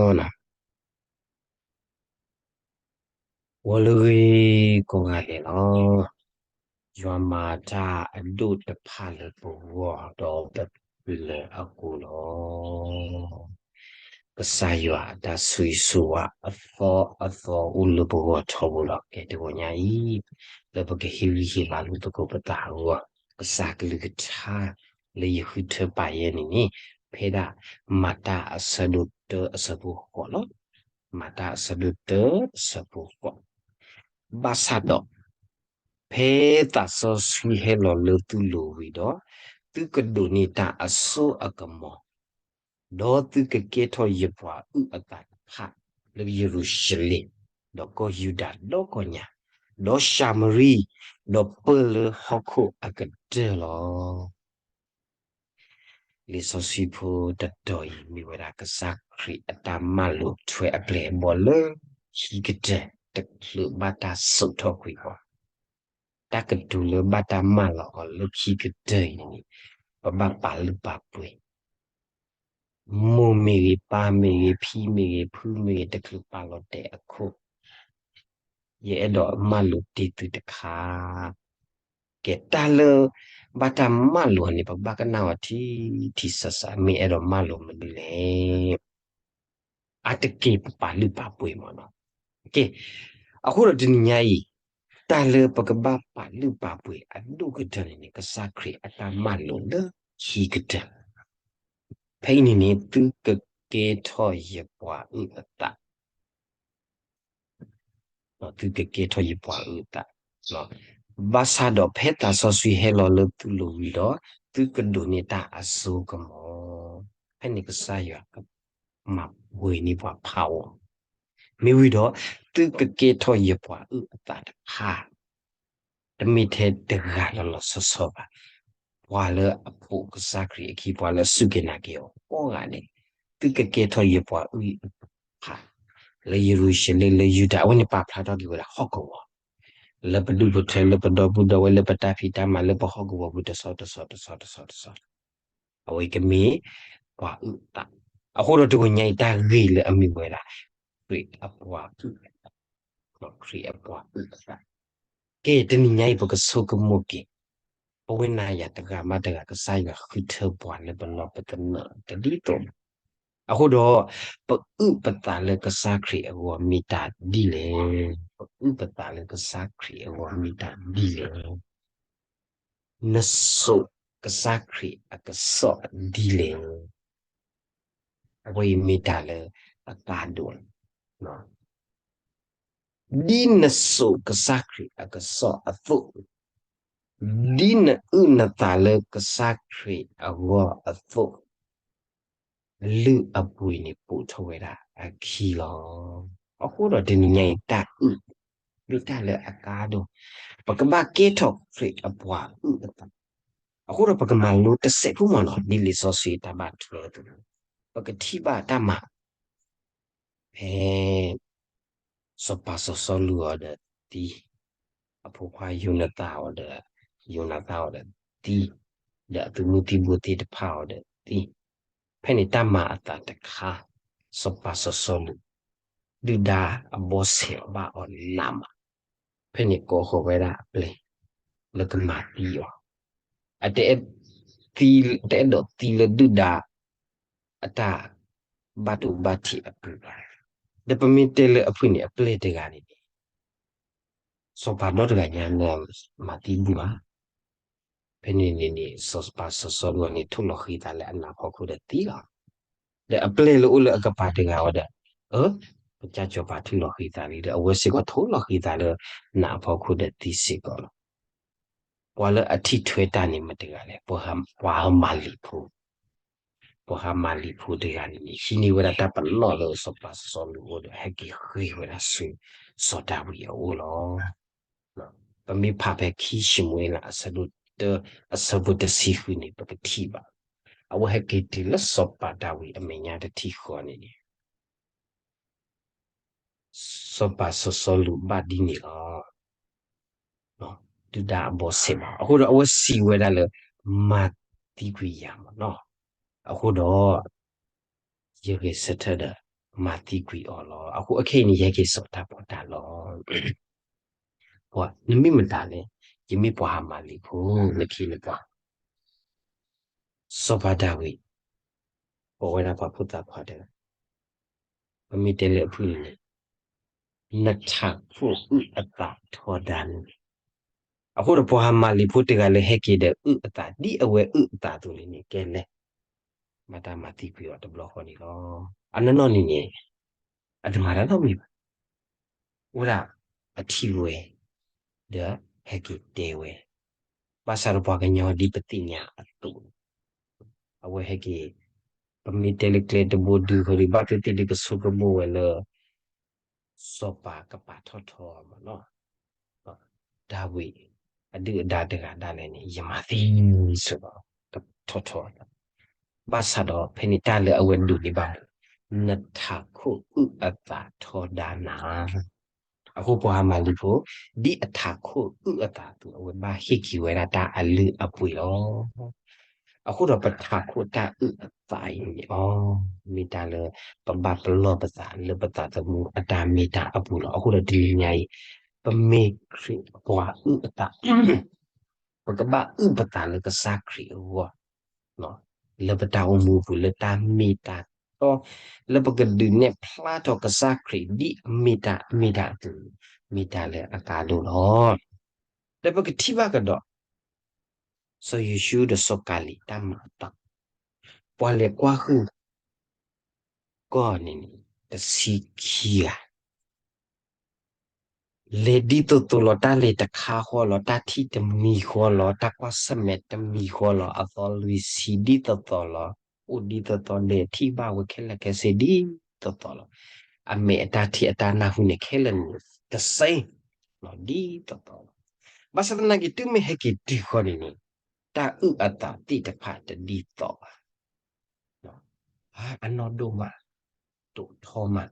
ပကလဲၤကဒီးလၢတၢ်ကစီၣ်လၢပကမၤလိသကိးန့ၣ်လီၤ. ဂီၤလၢအဂ့ၤကိးဂၤဒဲးလီၤ. ယွၤမၤတၢ်အဒိၣ်တဖၣ်လၢပဂီၢ်ဒီးပပျၢၤအဃိလီၤ. ကစၢ်ယွၤအတၢ်ဆိၣ်ဂ့ၤဆိၣ်ဝါအသီအသီအိၣ်လၢပဂီၢ်ထီဘိလီၤ. ကဲတဂီၤညါအံၤ လၢပကဟ့ၣ်ဂံၢ်ဟ့ၣ်ဘါလိာ်သကိးပသးအဂီၢ်, ကစၢ်ကလုၢ်ကထါလၢယဃုထၢပာ်ယဲန့ၣ်န့ၣ် ဖဲဒၣ်မၤတၢ်အဆၢဒိၣ်တၢအဆၢဖိဃိးလီၤ. မၤတၢ်အဆၢဒိၣ်တၢအဆၢဖိဃိး, ဘၣ်ဆၣ်ဒီး ဖဲသးစီဆှံဟဲလီၤလၢသုလိၤဝံၤဒီး, သုကဒိးန့ၢ်တၢ်အစိအကမီၤ, ဒီးသုကကဲထီၣ်ယပှၤအုၣ်အသးတဖၣ် လၢယရူၤၡလ့ၣ်, ဒီးကီၢ်ယူဒၤဒီကီၢ်ညါ, ဒီးၡၤမရံ, ဒီးပၢၢ်လၢဟီၣ်ခိၣ်အကတၢၢ်လီၤ. လံာ်စီဆှံဖိတတီၤအံၤ မ့ၢ်ဝဲဒၣ်ကစၢ်ခရံာ်အတၢ်မၤလိာ်ထွဲအပျဲၢ်အဘီၣ်လၢခံကတၢၢ် တချုးဘၣ်တၢ်စိာ်ထီၣ်ကွံာ်အီၤ, တၢ်ကတိၤလၢဘၣ်တၢ်မၢလီၤအီၤလၢခံကတၢၢ်အံၤန့ၣ် ပဘၣ်ပာ်လုၢ်ပာ်ပှ့ၤ မိၢ်မ့ၢ်ဂ့ၤ, ပၢ်မ့ၢ်ဂ့ၤ, ဖံမ့ၢ်ဂ့ၤ, ဖုမ့ၢ်ဂ့ၤ, တချုးပာ်လီၤတဲာ်အခိၣ်, ယအဲၣ်ဒိးမၢလိာ်တ့ၢ်သုတခါ. ကဲတၢ်လၢ ဘၣ်တၢ်မၢလိာ်န့ၣ် ပကဘၣ်ကနၣ်အီၤထံထံဆးဆး မ့ၢ်အဲၣ်ဒိးမၢလိာ်မနုၤလဲၣ်. အါတက့ၢ်ပပာ်လုၢ်ပာ်ပှ့ၤမးနီၤ. ကဲ, အဃိဒီးတနံၤညါအံၤ, တၢ်လၢပကဘၣ်ပာ်လုၢ်ပာ်ပှ့ၤအဒိၣ်ကတၢၢ်န့ၣ်န့ၣ် ကစၢ်ခရံာ်အတၢ်မၢလိာ်လၢခံကတၢၢ်, ဖဲအံၤန့ၣ်န့ၣ် သုကကဲထီၣ်ယပှၤအုၣ်အသး သုကကဲထီၣ်ယပှၤအုၣ်အသး, ဘၣ်ဆၣ်ဒီးဖဲသးစီဆှံဟဲလီၤလၢသုလိၤဝံၤဒီး, သုကဒိးန့ၢ်တၢ်အစိကမီၤ, ဖဲန့ၣ်ကစၢ်ယွၤကမၤပှဲၤန့ၢ်ပှၤဖးအီၤ, မ့ၢ်ဝံၤဒီး, သုကကဲထီၣ်ယပှၤအုၣ်အသးတဖၣ် တမ့ၢ်ထဲတဂၤလီၤလီၤဆီဆီဘၣ်. ပှၤလၢအပိာ်ကစၢ်ခရံာ်အခံ ပှၤလၢအစူၢ်က့ၤနာ်က့ၤအီၤကိးဂၤဒဲး, သုကကဲထီၣ်ယပှၤအုၣ်အသး, လၢယရူၤၡလ့ၣ် လၢယူဒၤ အဝဲန့ၣ်ပာ်ဖျါထီၣ်က့ၤဝဲဒၣ်ဟီၣ်ကဝီၤ, လၢပဒူၣ်ပထၢ လၢပဒီပုၢ်ဒီဝဲၢ် လၢပတၢ်ဖံးတၢ်မၤ လၢပဟီၣ်ကဝီၤပူၤတဆီတဆီတဆီတဆီတဆီ, အဝဲကမ့ၢ်ပှၤအုၣ်အသး, အဃိဒီးတဂီၤညါအံၤ တၢ်ဂ့ၢ်လၢအမ့ၢ်ဝဲဒၣ် ခရံာ်အပှၤအုၣ်အသး, ခရံာ်အပှၤအုၣ်အသး, ကဲတနံၤညါအံၤ ပကဆိကမိၣ်က့ၤ, ပဝဲနၤယၤတဂၤဘၣ်တဂၤ ကစၢ်ယွၤဃုထၢပှၤလၢပလီၢ်ပသနၢၣ်တဒ်သိး, အဃိဒီး, ပအုၣ်ပသးလၢကစၢ်ခရံာ်အဂီၢ်မ့ၢ်တၢ်ဒ်လဲၣ်, ပအုၣ်ပသးလၢကစၢ်ခရံာ်အဂီၢ်မ့ၢ်တၢ်ဒ်လဲၣ်, နစိာ်ကစၢ်ခရံာ်အကစီၣ်ဒ်လဲၣ် အဝဲအံၤမ့ၢ်တၢ်လၢအကါဒိၣ်လီၤ. ဒ်နစိာ်ကစၢ်ခရံာ်အကစီၣ်အသိး, ဒ်နအုၣ်နသးလၢကစၢ်ခရံာ်အဂီၢ်အသိး, လုၢ်အပှ့ၤန့ၣ်ပိာ်ထီၣ်ဝဲဒၣ်အခံလီၤ. အဃိဒီးတနံၤညါအံၤ တၢ်အုၣ် မ့ၢ်တၢ်လၢအကါဒိၣ်, ပကဘၣ်ကဲထီၣ်ခရံာ်အပှၤအုၣ်အသး, အဃိဒီးပကမၤလိတစဲးဖိမးနီၤ ဒ်လံာ်စီဆှံတၢ်ဘၣ်ထွဲအသိး, ပကထံၣ်ဘၣ်တၢ်မၤ ဖဲ စီၤပၤစီၤစီလူးအီၤဒီးသံ, အဖိခွါယိၤနသၣ်အီၤဒီး, ယိၤနသၣ်အီၤဒီးသံ, ဒီးအသုးမုၢ်သံၣ်ဘိသ့ၣ်တဖၣ်အီၤဒီးသံ, ဖဲန့ၣ်တၢ်မၤအသးတခါ, စီၤပၤစီၤစီလူး ဒုၣ်ဒါအဘီဆဲးဘၣ်အီၤနးမး, ဖဲန့ၣ်ကိးဃီၤဝဲဒၣ်အပျဲၢ် လၢကမၤသံအီၤ, အတ တအဲၣ်ဒိးသံလၢဒုၣ်ဒါ အတၢ်ဘၣ်ဒိဘၣ်ထံးအပူၤဘၣ်. ဒီးပမ့ၢ်တဲလၢအဖုၣ်န့ၣ် အပျဲၢ်တဂၤန့ၣ်န့ၣ် စီၤပၤဒီတဂၤညါန့ၣ် မၤသံဘူၣ်ဘၣ်. ဖဲန့ၣ်န့ၣ်န့ၣ် စီၤပၤစီၤစီလူးန့ၣ် ထိၣ်လီၤဃံသးလၢအနးဖီခိၣ်ဒီးသံလီၤ. ဒီးအပျဲၢ်လၢအိၣ်လၢအကပၤတဂၤဝဲဒီး, အၢ, ပကစၢ်စီၤပၤထုးလီၤဃံသးလံဒီး အဝဲစ့ၢ်ကီးထိၣ်လီၤဃံသးလၢနးအဖီခိၣ်ဒီးသံစ့ၢ်ကီးလီၤ. ပှၤလၢအထံၣ်ထွဲတၢ်န့ၣ်မတၤတဂၤလဲၣ်, ပှၤဟါမၤလံၤဖိ ပှၤဟါမၤလံၤဖိတဂၤန့ၣ်န့ၣ် ဟံးန့ၢ်ဝဲဒၣ်တၢ်ပနီၣ်လၢစီၤပၤစီၤစီလူးအအိၣ်ဒီး ဟဲက့ၤဃ့ဝဲဒၣ်ဆူစီၤဒၤဝံးအအိၣ်လီၤ. ပမ့ၢ်ဖးဖဲခံၡမူၤအ့လး အဆၢဒိၣ်တၢ အဆၢဖိတဆံဃုန့ၣ် ပကထံၣ်ဘၣ်. အဝဲဟဲက့ၤတုၤလၢစီၤပၤဒၤဝံးအမဲာ်ညါတထံၣ်ဃီန့ၣ်န့ၣ် စီၤပၤစီၤစီလူးဘၣ်ဒ်န့ၣ်လီၤ. ဒုၣ်ဒါအဘီဆဲးဘၣ်. အဃိဒီးအဝဲစံးဝဲဒၣ်လၢ မၤသံကွံာ်ယၤမးနီၤ. အဃိဒီး ယဂဲၤဆၢထၢၣ်ဒီး မၤသံကွံာ်အီၤလီၤ. အဃိအခဲအံၤန့ၣ် ယဟဲက့ၤစိာ်တၢ်ပီးတၢ်လီၤ. ပှၤ နမ့ၢ်မတၤလဲၣ်, ယမ့ၢ်ပှၤဟးမၤလံၤဖိ နခ့နပှၤ စီၤပၤဒၤဝံး ကိးဝဲဒၣ်ပှၤဖိသၣ်ခွါတဂၤ, ပမ့ၢ်တဲလၢအဖုၣ်န့ၣ်န့ၣ် နထးခိၣ်အုၣ်အသးထီဒါနၤ. အဃိဒီးပှၤဟးမၤလံၤဖိတဂၤလၢဟဲက့ၤဒီးအုၣ်အသး ဒ်အဝဲအုၣ်အသးအသိးန့ၣ်န့ၣ် ကဲလဲၣ်, ဘၣ်တၢ်မၤသံကွံာ်အီၤတဘျီဃီန့ၣ်လီၤ. အနီၢ်နီၢ်န့ၣ်န့ၣ် အတမၤတၢ်နီတမံၤဘၣ်. အိၣ်ဒၣ်အထံၣ်ဝဲ ဒီးဟဲက့ၤတဲဝဲ, ဘၣ်ဆၣ်ဒီးပှၤကညီဒ်ပသ့ၣ်ညါအသိး အဝဲဟဲက့ၤ, ပမ့ၢ်တဲလၢကျဲတဘိဒုဃီဒီး ဘၣ်သ့ၣ်သ့ၣ်ဒ်ကဆိကမိၣ်ဝဲလၢ စီၤပၤကပာ်ထီၣ်ထီမးနီၤ, ဒၤဝံး အဒုၣ်အဒါတဂၤဒၣ်လဲာ်န့ၣ် ယမၤသံစ့ၢ်ကီး ကထီၣ်ထီ, ဘၣ်ဆၣ်ဒီးဖဲန့ၣ်တၢ်လၢအဝဲဒိးန့ၢ်ဘၣ်န့ၣ် နထးခိၣ်အုၣ်အသးထီဒါနၤ. အဃိပှၤဟးမၤလံၤဖိ ဒ်အထးခိၣ်အုၣ်အသးအသိး အဝဲဘၣ်ဟ့ၣ်က့ၤဝဲဒၣ်တၢ်အလုၢ်အပှ့ၤလီၤ. အဃိဒီးပထးခိၣ်တၢ်အုၣ်အသးအံၤန့ၣ် အီၤ မ့ၢ်တၢ်လၢ ပဘၣ်ပလီၢ်ပသးလၢပသးသမူအတၢ်မ့ၢ်တၢ်အပူၤလီၤ. အဃိဒီးတနံၤညါအံၤ ပမ့ၢ်ခရံာ်ပှၤအုၣ်အသး ပကဘၣ်အုၣ်ပသးလၢကစၢ်ခရံာ်အဂီၢ် လၢပတၢ်အိၣ်မူအပူၤ လၢတၢ်မ့ၢ်တၢ်တီ လၢပကဒုးနဲၣ်ဖျါထီၣ်ကစၢ်ခရံာ်ဒ်အမ့ၢ်တၢ်မ့ၢ်တၢ်အသိး မ့ၢ်တၢ်လၢအကါဒိၣ်လီၤ. ဒီးပကထံၣ်ဘၣ်ကဒီး စီၤယိၤၡူဒီးစီၤကၤလံးတၢ်မၤအသး, ပှၤလဲၤကွၢ်ဟုၣ်ကီၢ်န့ၣ်န့ၣ် တဆံခံဂၤ လဲၤဒ်သိးသိးလီၤ, တၢ်လဲၤတခါဃီလီၤ, တၢ်ထံၣ်တမံၤဃီလီၤ, တၢ်ကွၢ်ဆၢၣ်မဲာ်တမံၤဃီလီၤ, အသီလွံၢ်ဆံဒ်သိးသိးလီၤ, အိၣ်ဒ်သိးသိး လဲၤထံၣ်ဘၣ်ဝဲခဲလၢာ်ခဲဆ့ဒ်သိးသိးလီၤ. အမဲာ်အတၢ်ထံၣ်အတၢ်နၢ်ဟူန့ၣ် ခဲလၢာ်န့ၣ် တစဲးလီၤ ဒ်သိးသိးလီၤ. ဘၣ်ဆၣ်သနာ်က့ တုၤမ့ၢ်ဟဲက့ၤတုၤဃီန့ၣ်န့ၣ် တၢ်အုၣ်အသးသ့ၣ်တဖၣ်တဒ်သိးဘၣ် အနီၢ်ဒိၣ်မး, တိာ်ထီမး,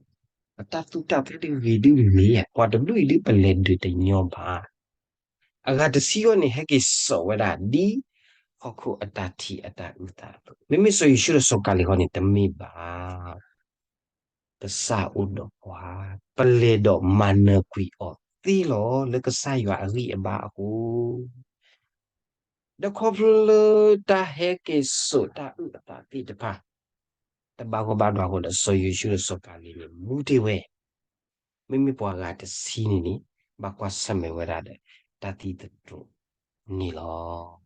ပတၢ်သူၣ်တၢ်သၣ်တဂ့ၤဒ်မ့ၢ်ဧါ, ပှၤတဘျုးအံၤဒ်ပလဲၤဒုးတညီဘၣ်. အဂၤတဆံဃီန့ၣ် ဟဲက့ၤစိာ်ဝဲဒၣ်ဒ်ဟီၣ်ခိၣ်အတၢ်ထံၣ်အတၢ်အုၣ်သးအသိး, မ့မ့ၢ်စီၤယိၤၡူဒီးစီၤကၤလံးဃီန့ၣ် တမ့ၢ်ဘၣ်. ကစၢ်အိၣ်ဒီးပှၤ, ပလဲၤဒီးမၤနၢၤကွံာ်အီၤသ့လီၤ လၢကစၢ်ယွၤအဂံၢ်အဘါအဃိ ဒီးခီဖျိလၢတၢ်ဟဲက့ၤစိာ်တၢ်အုၣ်အသးသ့ၣ်တဖၣ် တဘၣ်ဂီၢ်ဘၣ်ဒွးအဃိဒီး စီၤယိၤၡူဒီးစီၤကၤလံးန့ၣ် မူတ့ၢ်ဝဲ, မ့မ့ၢ်ပှၤဂၤတဆံန့ၣ်န့ၣ် ဘၣ်ကွၢ်ဆၢၣ်မဲာ်ဝဲဒၣ်ဒီး တၢ်သံသတြိာ်န့ၣ်လီၤ.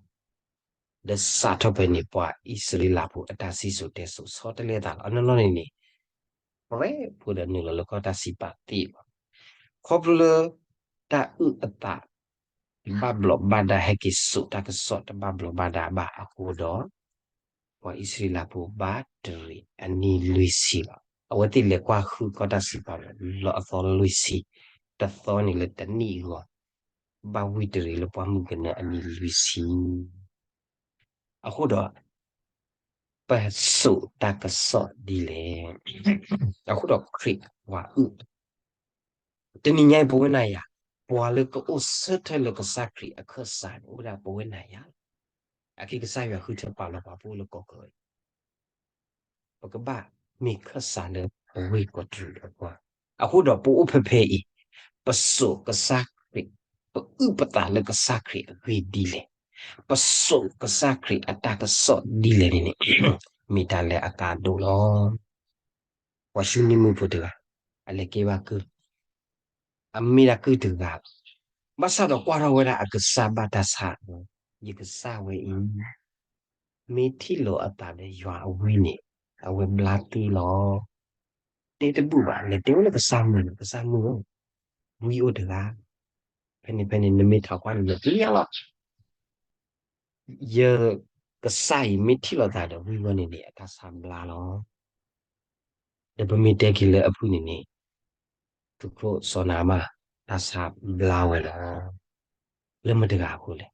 ဒီးစးထီၣ်ဖဲန့ၣ် ပှၤအံၣ်စရ့လးဖိအတၢ်စံၣ်စိၤတဲစိၤဆီတလဲအသးလီၤ. အနီၢ်နီၢ်န့ၣ်န့ၣ် ပှဲၤဖိဒီးနုာ်လီၤလၢကီၢ်တၢ်စံးပာ်သ့ၣ်လီၤ. ခီဖျိလၢ တၢ်အုၣ်အသး တဘၣ်ဘျီးဘၣ်ဒါ ဟဲက့ၤစိာ်တၢ်ကစီၣ်တဘၣ်ဘျီးဘၣ်ဒါဘၣ်အဃိဒီး ပှၤအံၣ်စရ့လးဖိဘၣ်တရံးအနံၣ်လွံၢ်ဆံလီၤ. အဝဲသ့ၣ်လဲၤကွၢ်ဟုၣ်ကီၢ်တၢ်စံးပာ်လီၤအသီလွံၢ်ဆံ, တသီန့ၣ်လၢတနံၣ်အဂီၢ်, ဘၣ်ဝံၣ်တရံးလၢပှၢ်မုၢ်ကနၢအနံၣ်လွံၢ်ဆံ အဃိဒီး ပစိာ်တၢ်ကစီၣ်ဒ်လဲၣ်. အဃိဒီးခရံာ်ပှၤအုၣ် တနံၤညါအံၤ ပဝဲနၤယၤ, ပှၤလၢကအိၣ်ဆၢထၢၣ်လၢကစၢ်ခရံာ်အခၢၣ်စးန့ၣ် အိၣ်ဝဲဒၣ်ပဝဲနၤယၤလီၤ. အခဲကစၢ်ယွၤဃုထၢပာ်လီၤပှၤပအိၣ်လၢကီၢ်ချၢအံၤ ပကဘၣ်မ့ၢ်ခၢၣ်စးလၢအဝ့ၢ်ကီးတရံးအပှၤ, အဃိဒီးပအိၣ်ဖဲဖဲအံၤ, ပစိာ်ကစၢ်ခရံာ်, ပအုၣ်ပသးလၢကစၢ်ခရံာ်အဂ့ၢ်ဒ်လဲၣ်, ပစိာ်ကစၢ်ခရံာ်အတၢ်ကစီၣ်ဒ်လဲၣ်န့ၣ်န့ၣ် မ့ၢ်တၢ်လၢအကါဒိၣ်လီၤ. ပှၤၡူနံၣ်မုၣ်ဖိတဂၤ, အလဲၤကဲဘၣ်ကုၢ်, အမ့ၢ်ဒၣ်ကုၢ်တဂၤလီၤ. ဘၣ်ဆၣ်ဒီးကွၢ်ထီၣ်ဝဲဒၣ်အကစၢ်ဘၣ်တၢ်ဆါ, ယကစၢ်ဝဲအံၤ မ့ၢ်ထံၣ်လိာ်အသးဒီးယွၤအဝံန့ၣ် အဝဲဘျါသ့လီၤ. တဲတဘူၣ်ဘၣ်, လဲၤတဲဝဲလၢကစၢ်မုၣ်န့ၣ်, ကစၢ်မုၣ်ဧၢ, ဝံအိၣ်တဂၤ, ဖဲန့ၣ်ဖဲန့ၣ် နမ့ၢ်ထးကွၢ်န့ၣ် နသ့ၣ်ညါလီၤ. ယကစၢ်အံၤမ့ၢ်ထံၣ်လိာ်သးဒီးဝံဝဲန့ၣ်န့ၣ် အတၢ်ဆါဘျါလီၤ. ဒီးပမ့ၢ်တဲက့ၤလၢအဖုၣ်န့ၣ်န့ၣ် သုးခိၣ်စီၤနၤမၢ် တၢ်ဆါဘျါဝဲလီၤ. လၢမတၤတဂၤအဃိလဲၣ်.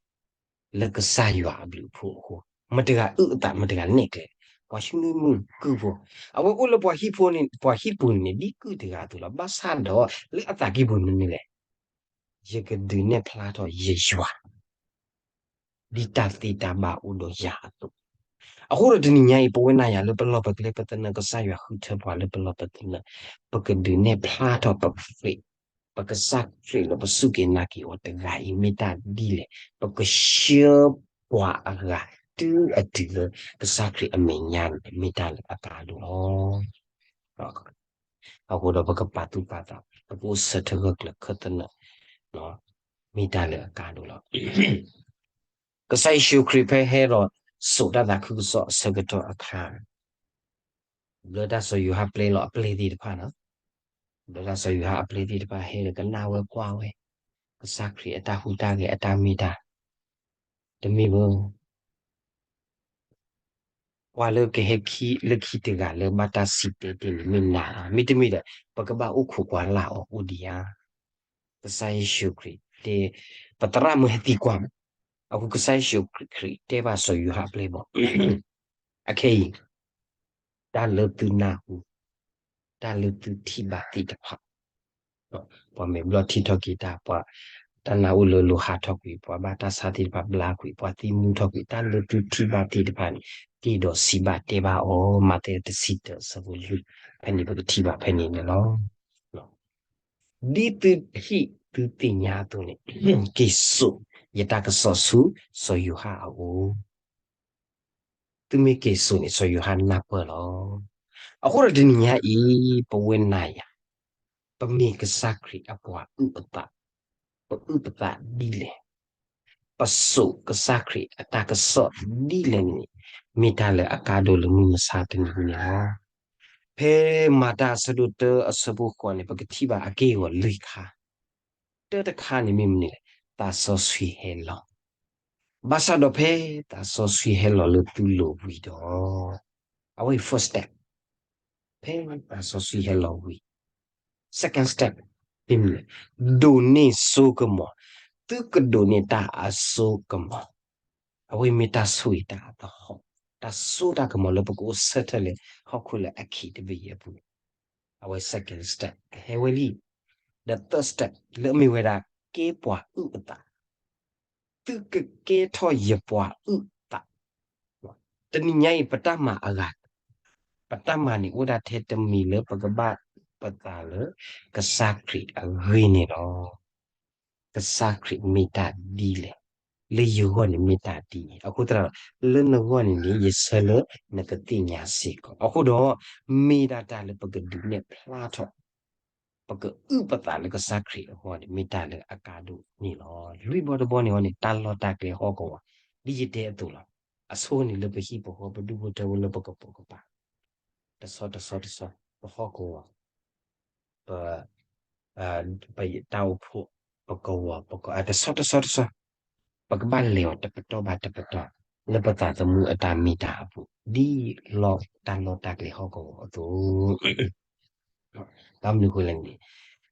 လၢကစၢ်ယွၤအဘျုးအဖှိၣ်အဃိ, မတၤတဂၤအုၣ်အသး မတၤတဂၤနဲၣ်ကျဲ, ပှၤၡူနံၣ်မုၣ်ကုၢ်ဖိ, အဝဲအိၣ်လၢပှၤဟံၣ်ဖိန့ၣ်, ပှၤဟံၣ်ပူၤန့ၣ်န့ၣ် ဒ်ကုၢ်တဂၤအသိးလီၤ. ဘၣ်ဆၣ်ဒီး လၢအသးကံၢ်ပူၤန့ၣ်န့ၣ်လဲၣ်, ယကဒုးနဲၣ်ဖျါထီၣ်ယယွၤ ဒ်တၢ်သ့တၢ်ဘၣ်အိၣ်ဒီးယၤအသိး, အဃိဒီးတနံၤညါအံၤ ပဝဲနၤယၤလၢပလီၢ်ပကျဲ ပသနၢၣ် ကစၢ်ယွၤဃုထၢပှၤလၢပလီၢ်ပသနၢၣ်, ပကဒုးနဲၣ်ဖျါထီၣ်ပခရံာ်, ပကစၢ်ခရံာ်လၢပစူၢ်က့ၤနာ်က့ၤအီၤတဂၤအံၤ မ့ၢ်တၢ်ဒ်လဲၣ်, ပကဆှၢပှၤအဂၤတုၤအတုၤလၢ ကစၢ်ခရံာ်အမဲာ်ညါန့ၣ် မ့ၢ်တၢ်လၢအကါဒိၣ်လီၤ. အဃိဒီးပကပာ်သူၣ်ပာ်သး, ပကအိၣ်ဆၢထၢၣ်ဂၢၢ်ကျၢၤခၢၣ်သနၢၣ်, မ့ၢ်တၢ်လၢအကါဒိၣ်လီၤ. ကစၢ်ယ့ၣ်ၡူးခရံာ်ဖဲဟဲဒီးစိာ်တၢ်သးခုကစီၣ်အဆၢကတီၢ်အခါ, ဘျၢတၢ်စီၤယိၤဟၣ်ပျဲလီၤအပျဲၢ်သ့ၣ်တဖၣ်နီၤ, ဘျၢတၢ်စီၤယိၤဟၣ်အပျဲၢ်သ့ၣ်တဖၣ်ဟဲဒီးကနၣ်ဝဲကွၢ်ဝဲ, ကစၢ်ခရံာ်အတၢ်ဟူးတၢ်ဂဲၤအတၢ်မ့ၢ်တၢ်, တမ့ၢ်ဘၣ် ပှၤလၢကဟဲခံလၢခံတဂၤလၢဘၣ်တၢ်စံၣ်တဲၤတဲၤန့ၣ် မ့ၢ်နၤလီၤ. မ့တမ့ၢ်ဒီး ပကဘၣ်အိၣ်ခိးကွၢ်လၢ်အီၤအိၣ်ဒံးဧါ. ကစၢ်ယ့ၣ်ၡူးခရံာ်တဲ, ပသရၣ်မုၣ်ဟဲသံကွၢ်မး, အဃိကစၢ်ယ့ၣ်ၡူးခရံာ်တဲဘၣ်စီၤယိၤဟၣ်အပျဲၢ်ဘၣ်, အခဲအံၤ တၢ်လၢသုနၢ်ဟူ, တၢ်လၢသုထံၣ်ဘၣ်သ့ၣ်တဖၣ် ပှၤမဲာ်ဘျီၣ်ထံၣ်ထီၣ်က့ၤတၢ်, ပှၤတၢ်နာ်အိၣ်လၢလိၤဟးထီၣ်ကွံာ်, ပှၤဘၣ်တၢ်ဆါသ့ၣ်တဖၣ်ဘျါကွံာ်, ပှၤသံမူထီၣ်ကွံာ်, တၢ်လၢသုထံၣ်ဘၣ်သ့ၣ်တဖၣ်န့ၣ် က့ၤဒီးစံးဘၣ်တဲဘၣ်အီၤ, မးသဲတဆံတၢအဆၢဖိလွံၢ်, ဖဲန့ၣ်ပကထံၣ်ဘၣ်ဖဲန့ၣ်န့ၣ်လီၤ. ဒ်သုထံၣ်သုသ့ၣ်ညါအသိးန့ၣ်, က့ၤစိာ်ယတၢ်ကစီၣ်ဆူစီၤယိၤဟၣ်အအိၣ် သုမ့ၢ်က့ၤစိာ်န့ၣ် စီၤယိၤဟၣ်နၢ်ပၢၢ်လီၤ. အဃိဒီးတနံၤညါအံၤ ပဝဲနၤယၤ, ပမ့ၢ်ကစၢ်ခရံာ်အပှၤအုၣ်အသး, ပအုၣ်ပသးဒ်လဲၣ်, ပစိာ်ကစၢ်ခရံာ်အတၢ်ကစီၣ်ဒ်လဲၣ်န့ၣ်, မ့ၢ်တၢ်လၢအကါဒိၣ်လၢမုၢ်မဆါတနံၤန့ၣ်လီၤ. ဖဲမၤတၢ်အဆၢဒိၣ်တၢအဆၢဖိဃိးန့ၣ် ပကထံၣ်ဘၣ်အက့ၢ်အဂီၤလွံၢ်ခါ, တၢတခါန့ၣ်မ့ၢ်မနုၤလဲၣ်, သးစီဆှံဟဲလီၤ ဘၣ်ဆၣ်ဒီးဖဲသးစီဆှံဟဲလီၤလၢသုလိၤဝံၤဒီး, အဝဲအံၤ first step, ဖဲသးစီဆှံဟဲလီၤဝံၤ, second step, မ့ၢ်မနုၤလဲၣ်, ဒိးန့ၢ်စိကမီၤ, သုကဒိးန့ၢ်တၢ်အစိကမီၤ, အဝဲမ့ၢ်တၢ်ဆိၣ်ဂ့ၤတၢ်အသဟီၣ်, တၢ်စိတၢ်ကမီၤလၢပကအိၣ်ဆၢထၢၣ်လၢဟီၣ်ခိၣ်လၢအခံးတဘ့ၣ်အံၤအပူၤ, အဝဲ second step ကဟဲဝဲလံ. ဒီး third step လၢအမ့ၢ်ဝဲဒၣ် ကဲပှၤအုၣ်အသး, သုကကဲထီၣ်ယပှၤအုၣ်သး, တနံၤညါအံၤ ပတၢ်မၤအဂၤ, ပတၢ်မၤန့ၣ်အိၣ်ဒၣ်ထဲတမံၤလၢပကဘၣ်အုၣ်ပသးလၢကစၢ်ခရံာ်အဂ့ၢ်န့ၣ်လီၤ. ကစၢ်ခရံာ်မ့ၢ်တၢ်ဒ်လဲၣ်, လၢယဂီၢ်န့ၣ်မ့ၢ်တၢ်ဒ်န့ၣ်, အဃိသတးဒီး လၢနဂီၢ်န့ၣ်န့ၣ် ယဆၢလၢနကသ့ၣ်ညါစ့ၢ်ကီး, အဃိဒီး မ့ၢ်ဒၣ်တၢ်လၢပကဒုးနဲၣ်ဖျါထီၣ် ပကအုၣ်ပသးလၢကစၢ်ခရံာ်အဂီၢ်န့ၣ် မ့ၢ်တၢ်လၢအကါဒိၣ်န့ၣ်လီၤ. လွံၢ်ဘီတဘီန့ၣ်အီၤန့ၣ် တၢ်လီၢ်တၢ်ကျဲဟီၣ်ကဝီၤ, ဒ်ယတဲအသိးလီၤ. အဆိန့ၣ်လၢပဟံၣ်ပဃီ ပဒူၣ်ဖိထၢဖိလၢပကပိာ်ကပၤ, တဆီတဆီတဆီ, ပဟီၣ်ကဝီၤ, ပ, ပတၢ်အိၣ်ဖှိၣ်, ပကဝီၤ, ပက, တဆီတဆီတဆီ, ပကဘၣ်လဲၤအီၤတပတီၢ်ဘၣ်တပတီၢ်, လၢပသးသမူအတၢ်မ့ၢ်တၢ်အပူၤ, ဒ်လီၢ်တၢ်လီၢ်တၢ်ကျဲဟီၣ်ကဝီၤအသိး ဘၣ်မနုၤအဃိလဲၣ်န့ၣ်,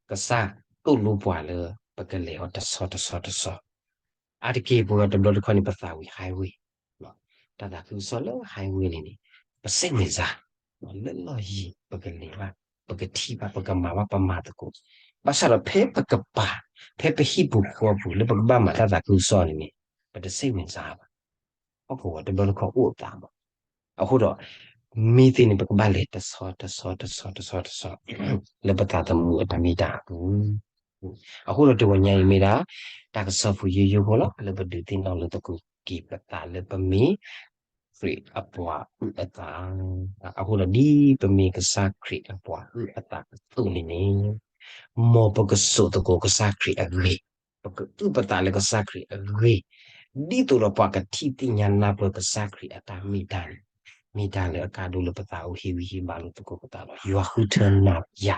ကစၢ်သိၣ်လိပှၤလၢ ပကလဲၤအီၤတဆီတဆီတဆီ, အါတက့ၢ်ပဝဲတဘျီတခီၣ်န့ၣ် ပသးဝံၤ highway, တၢ်သးခုကစီၣ်လၢ highway န့ၣ်န့ၣ်, ပစိတ်ဝင်စား, လၢလီၢ်ယံၤ ပကလဲၤဘၣ်, ပကထံၣ်ဘၣ်, ပကမၤဘၣ်, ပမၤသကိး, ဘၣ်ဆၣ်ဒီးဖဲပကပၤ, ဖဲပဟံၣ်ပူၤဃီပူၤလၢပကဘၣ်မၤတၢ်သးခုကစီၣ်န့ၣ်န့ၣ်, ပတစိတ်ဝင်စားဘၣ်. ဟီၣ်ကဝီၤတဘျီတခီၣ်အိၣ်အသးဘၣ်. အဃိဒီး မ့ၢ်သ့န့ၣ် ပကဘၣ်လဲၤတဆီတဆီတဆီတဆီတဆီ, လၢပသးသမူအတၢ်မ့ၢ်တၢ်အပူၤ, အဃိဒီးတဂီၤညါအံၤမ့ၢ်ဒၣ် တၢ်ကစီၣ်ဖိယိယိဖိလီၤ လၢပဒုးသ့ၣ်နီၣ်လိာ်သကိးက့ၤပသးလၢပမ့ၢ် ခရံာ်အပှၤအုၣ်အသး, အဃိဒီးဒ်ပမ့ၢ်ကစၢ်ခရံာ်အပှၤအုၣ်အသးအသိးန့ၣ်န့ၣ်, မ်ပကစိာ်သကိးကစၢ်ခရံာ်အဂ့ၢ်, ပကအုၣ်ပသးလၢကစၢ်ခရံာ်အဂ့ၢ်, ဒ်သိးဒီးပှၤကထံၣ်သ့ၣ်ညါနၢ်ပၢၢ်ကစၢ်ခရံာ်အတၢ်မ့ၢ်တၢ်န့ၣ်, မ့ၢ်တၢ်လၢအကါဒိၣ်လၢပသးအိၣ်ဟ့ၣ်ဂံၢ်ဟ့ၣ်ဘါလိာ်သကိးပသးလီၤ. ယွၤဃုထၢနၤယၤ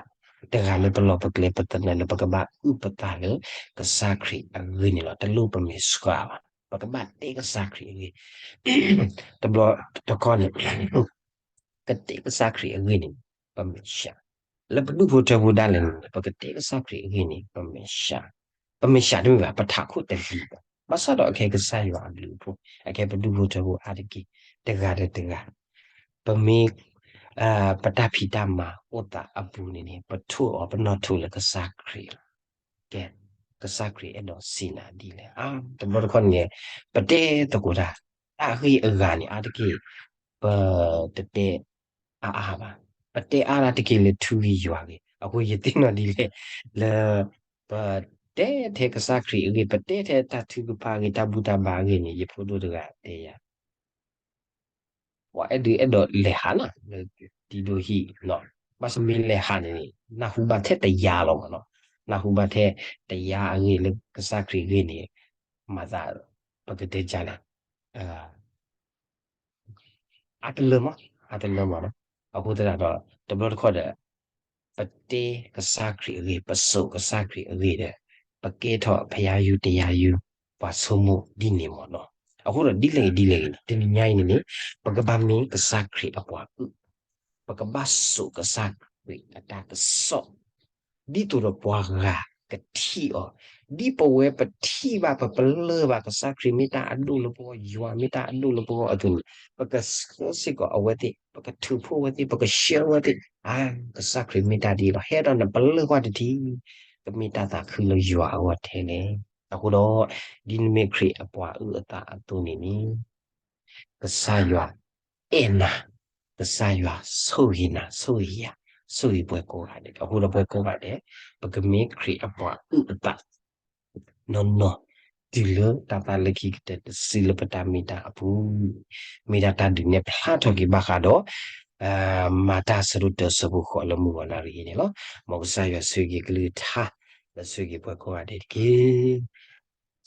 တဂၤလၢပလီၢ်ပကျဲ ပသနၢၣ်လၢပကဘၣ်အုၣ်ပသးလၢကစၢ်ခရံာ်အဂ့ၢ်န့ၣ်လီၤ. တလိၣ်ပမဲာ်ဆှးဘၣ်, ပကဘၣ်တဲကစၢ်ခရံာ်အဂ့ၢ်, တဘျီတခီၣ်န့ၣ် ကတဲကစၢ်ခရံာ်အဂ့ၢ်န့ၣ် ပမဲာ်ဆှး, လၢပဒူၣ်ဖိထၢဖိဒၣ်လဲာ်န့ၣ် ပကတဲကစၢ်ခရံာ်အဂ့ၢ်န့ၣ် ပမဲာ်ဆှး, ပမဲာ်ဆှးတမ့ၢ်ဘၣ် ပထးခိၣ်တလံၤဘၣ်. ဘၣ်ဆၣ်ဒီးအခဲကစၢ်ယွၤအဘျုးအဖှိၣ်, အခဲပဒူၣ်ဖိထၢဖိအါတက့ၢ်, တဂၤဒီးတဂၤ, ပမ့ၢ် ပတၢ်ဖံးတၢ်မၤအိၣ်သးအပူၤန့ၣ်န့ၣ် ပထိၣ်အီၤ ပနီၣ်ထိၣ်လၢကစၢ်ခရံာ်လီၤ. ကဲ, ကစၢ်ခရံာ်အဲၣ်ဒိးစံးနၤဒ်လဲၣ်. တဘျီတခီၣ်န့ၣ် ပတဲသကိးတၢ်, တၢ်ဂ့ၢ်အဂၤန့ၣ် အါတက့ၢ် ပတတဲအါအါဘၣ်. ပတဲအါဒၣ်တက့ၢ်လၢထူဂ့ၤယွၤဂ့ၤ. အဃိယသ့ၣ်နီၣ်ဒ်လဲၣ် လၢ ပတဲထဲကစၢ်ခရံာ်အဂ့ၢ်, ပတဲထဲတၢ်ထုကဖၣ်အဂ့ၢ်, တၢ်ဘူၣ်တၢ်ဘါအဂ့ၢ်န့ၣ် ယဖိဒိၣ်တဂၤတဲယၤ ပှၤအဲၣ်ဒုးအဲၣ်ဒိးလဲၤဟးနီၤ လၢတံၤဒိၣ်ဟံၣ်နီၤ. ဘၣ်ဆၣ်မ့ၢ်လဲၤဟးန့ၣ်န့ၣ် နၢ်ဟူဘၣ်ထဲတယါလီၤမးနီၤ. နၢ်ဟူဘၣ်ထဲတယါအဂ့ၢ်လၢကစၢ်ခရံာ်အဂ့ၢ်န့ၣ် မၤသး ပကတဲဒ်လဲၣ် အါတလၢမး, အါတလၢမးနီၤ. အဃိသတးဒီး တဘျီတခီၣ်ဒီး ပတဲကစၢ်ခရံာ်အဂ့ၢ်, ပစိာ်ကစၢ်ခရံာ်အဂ့ၢ်ဒီး ပကဲထီၣ်ဖယါယူၤတယါယူၤ ပှၤဆိကမိၣ်ဒ်န့ၣ်မးနီၤ. အဃိဒီးဒ်လဲၣ်ဂ့ၤဒ်လဲၣ်ဂ့ၤန့ၣ် တနံၤညါအံၤန့ၣ်န့ၣ် ပကဘၣ်မ့ၢ်ကစၢ်ခရံာ်အပှၤအုၣ်, ပကဘၣ်စိာ်ကစၢ်ခရံာ်အတၢ်ကစီၣ် ဒ်သိးဒီးပှၤဂၤကထံၣ်အီၤ, ဒ်ပဝဲပထံၣ်ဘၣ် ပပလၢၢ်ဘၣ် ကစၢ်ခရံာ်မ့ၢ်တၢ်အဒိၣ်လၢပဂီၢ်, ယွၤမ့ၢ်တၢ်အဒိၣ်လၢပဂီၢ်အသိးန့ၣ် ပကဆှၢစ့ၢ်ကီးအဝဲသ့ၣ်, ပကထုးဖှိၣ်ဝဲသ့ၣ်, ပကဆှၢဝဲသ့ၣ်, အါ, ကစၢ်ခရံာ်မ့ၢ်တၢ်ဒ်အံၤလီၤ, ဟဲဒီးနပလၢၢ်ကွၢ်တထံၣ်, ကမ့ၢ်တၢ်သးခုလၢယွၤအဂီၢ်ထဲလဲၣ်. အဃိဒီး ဒ်နမ့ၢ်ခရံာ်အပှၤအုၣ်အသးအသိးန့ၣ်န့ၣ် ကစၢ်ယွၤအဲၣ်နၤ, ကစၢ်ယွၤဆိၣ်ဂ့ၤနၤ, ဆိၣ်ဂ့ၤယၤ, ဆိၣ်ဂ့ၤပှၤကိးဂၤဒဲး. အဃိဒီးပှၤကိးဂၤဒဲး ပကမ့ၢ်ခရံာ်အပှၤအုၣ်အသး နီၢ်နီၢ် တုၤလၢတၢ်သးလၢခံကတၢၢ်တစုလၢပတၢ်မ့ၢ်တၢ်အပူၤ, မ့ၢ်ဒၣ်တၢ်ဒုးနဲၣ်ဖျါထီၣ်က့ၤဘၣ်ဃးဒီး မၤတၢ်အဆၢဒိၣ်တၢ အဆၢဖိဃိးလၢမုၢ်ဂီၤနၣ်ရံၣ်အံၤန့ၣ်လီၤ. မ်ကစၢ်ယွၤဆိၣ်ဂ့ၤက့ၤကလုၢ်ကထါ ဒီးဆိၣ်ဂ့ၤပှၤကိးဂၤဒဲးတက့ၢ်.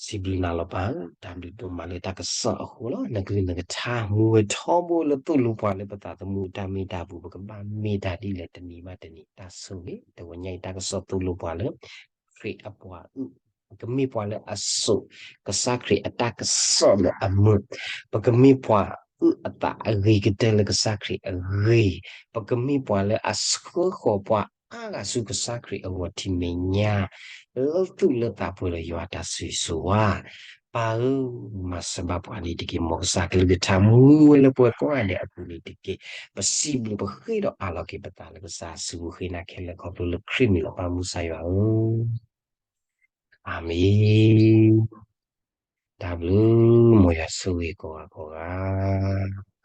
စံးဘျုးနၤလီၤပၢ်, တၢ်ဘျုးဒိၣ်မးလၢတၢ်ကစီၣ်အဃိလီၤ. နကလုၢ်နကထါ မူဝဲထီဘိလၢသိၣ်လိပှၤလၢပသးသမူအတၢ်မ့ၢ်တၢ်ပူၤ, ပကဘၣ်မ့ၢ်တၢ်ဒ်လဲၣ်တနံၤဘၣ်တနံၤ, တၢ်ဆိၣ်ဂ့ၤ, တဝဲညါအံၤတၢ်ကစီၣ်သိၣ်လိပှၤလၢ ခရံာ်အပှၤအုၣ်, ပကမ့ၢ်ပှၤလၢအစိာ်ကစၢ်ခရံာ်အတၢ်ကစီၣ်လၢအမုာ်, ပကမ့ၢ်ပှၤအုၣ်အသးအဂ့ၤကတၢၢ်လၢကစၢ်ခရံာ်အဂ့ၢ်, ပကမ့ၢ်ပှၤလၢအဆှၢဃီၤပှၤအါဂၤဆူကစၢ်ခရံာ်အဂီၢ်ထံမဲာ်ညါ, လၢသူၣ်လၢသးပှဲၤဒီးယွၤအတၢ်ဆိၣ်ဂ့ၤဆိၣ်ဝါ. ပၢ်ဧၢ, မၤစၢၤဘၣ်ပှၤန့ၣ်တက့ၢ်. မ်ကစၢ်ကလုၢ်ကထါမူဝဲလၢပှၤကိးဂၤဒဲးအပူၤန့ၣ်တက့ၢ်. ပစံးဘျုးပဃ့ဒီးအးလီၤက့ၤပသးလၢကစၢ်အစုပူၤ, ဃ့နၤခဲလၢာ် ခီဖျိလၢခရံာ်မံၤလီၤ. ပၢ်မုၢ်ကစၢ်ယွၤဧၢ, အၤမ့ၣ်. တၢ်ဘျုး, မ်ယွၤဆိၣ်ဂ့ၤကိးဂၤကိးဂၤ.